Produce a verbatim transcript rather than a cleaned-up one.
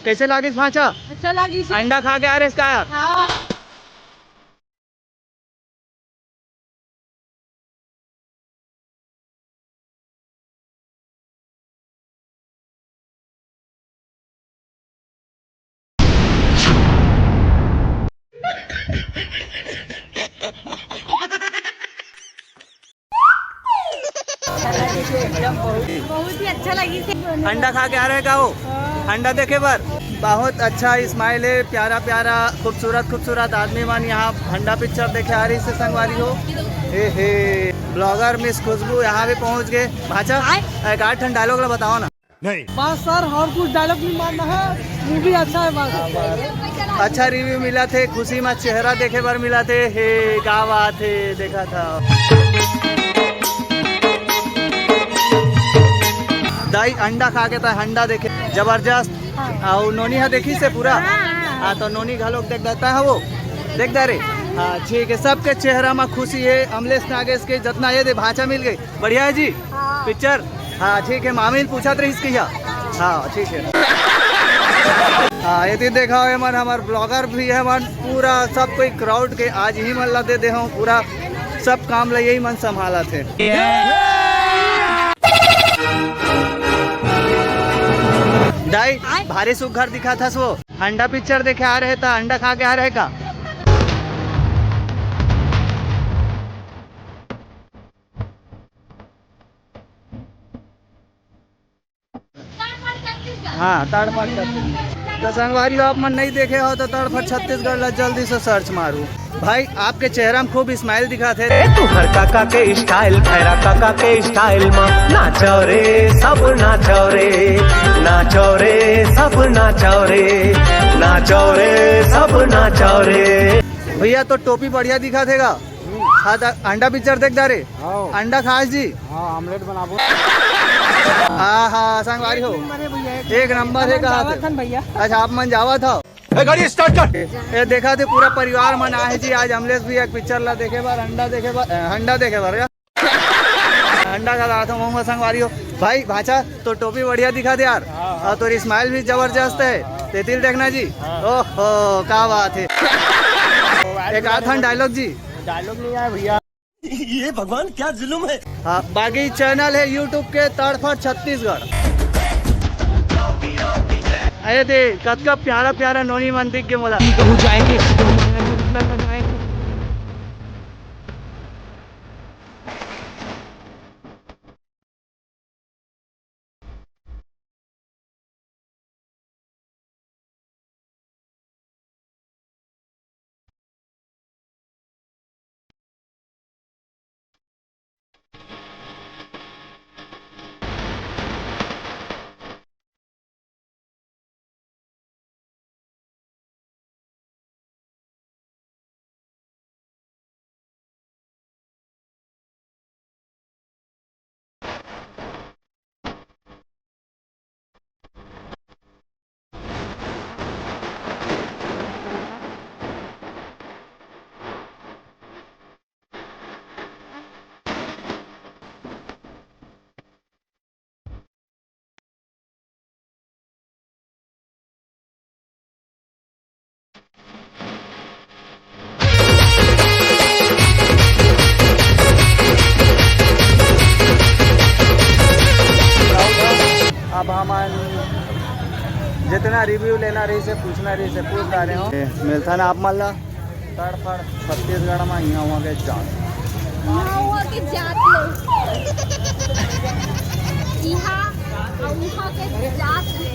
कैसे लागिस भांचा? अच्छा लागिस। अंडा खा के आ रहे इसका? हाँ। बहुत ही अच्छा लगिस। अंडा खा के आ रहे का हो? अंडा देखे बर। बहुत अच्छा स्माइल है, प्यारा प्यारा, खूबसूरत खूबसूरत आदमी मन यहाँ अंडा पिक्चर देखे आ रही से संगवारी हो। ए हे, ब्लॉगर मिस खुशबू यहाँ भी पहुँच गए। भांचा, एक आध ठन डायलॉग ला बताओ ना। नहीं। बस सर, और कुछ डायलॉग नहीं मारना है, मूवी अच्छा है बस। अच्छा रिव्यू मिला थे, खुशी में चेहरा देखे बर मिला थे। हे, का बात है, देखा था। दाई अंडा खा के था, अंडा देखे, जबरदस्त। हाँ। और नोनी हा देखी से पूरा? हाँ, हाँ। हाँ, तो नोनी घलोक देख देता है वो, देख दे रे। हाँ, ठीक है, सबके चेहरा में खुशी है। अमलेश नागेश के जितना ये दे भांचा मिल गई, बढ़िया है जी। हाँ। पिक्चर। हाँ, ठीक है, मामी पूछत रहीस कहिया। हाँ, ठीक है। हाँ, ये तो देखा हो मन, हमार ब्लॉगर भी है मन, पूरा सब कोई क्राउड के आज ही मन ला दे दे हूँ, पूरा सब काम ला यही मन संभालत है। दाई, भारी सुघर दिखा था सो। अंडा पिक्चर देखे आ रहे था, अंडा खा के आ रहे का? हाँ, तड़फट छत्तीसगढ़। तो संगवारी हो, आप मन नहीं देखे हो तो तड़फट छत्तीसगढ़ ला जल्दी से सर्च मारू। भाई, आपके चेहरा में खूब स्माइल दिखा थे। ए, तू हर काका के स्टाइल, खैरा काका के स्टाइल में नाचो रे, सब नाचो रे, नाचो रे, सब नाचो रे, नाचो रे, सब नाचो रे। भैया, तो टोपी बढ़िया दिखा थेगा। हाँ, त अंडा पिक्चर देख डारे। हाँ। अंडा खास जी। हाँ, ऑमलेट बनाबो। हाँ, हाँ, संगवारी हो। एक नंबर है भैया, एक एक नंबर है, नंबर कहा जावत थे? हन भैया। अच्छा, आप मन जावत हो? ए, गाड़ी स्टार्ट कर। ये देखा थे, पूरा परिवार मन आए जी। आज अमलेश भी एक पिक्चर ला देखे बार, अंडा देखे बार, अ, अंडा देखे बार, क्या? अंडा खा रहा था, मोमो संगवारी हो। भाई, भांचा, तो टोपी बढ़िया दिखा दे यार। हाँ, हाँ। और तोरी स्माइल भी जबरदस्त है। हाँ। तेतिल देखना जी। हाँ। ओहो, क्या बात है। एक आध डायलॉग जी। डायलॉग नहीं आया भैया। ये भगवान क्या जुल्म है। हाँ, बाकी चैनल है YouTube के तड़फट छत्तीसगढ़। अरे दे, कतका प्यारा प्यारा नोनी मन दिख के मोला। कहूँ जाएंगे, कहूँ जाएंगे। अब हमन जितना रिव्यू लेना रही से, पूछना रही से, पूछ डारे हो। मिलथन आप मन ला। तड़फड़ छत्तीसगढ़ में यहाँ हुआ के जात। यहाँ हुआ के जात लोग। यहाँ और वहाँ के जात लोग।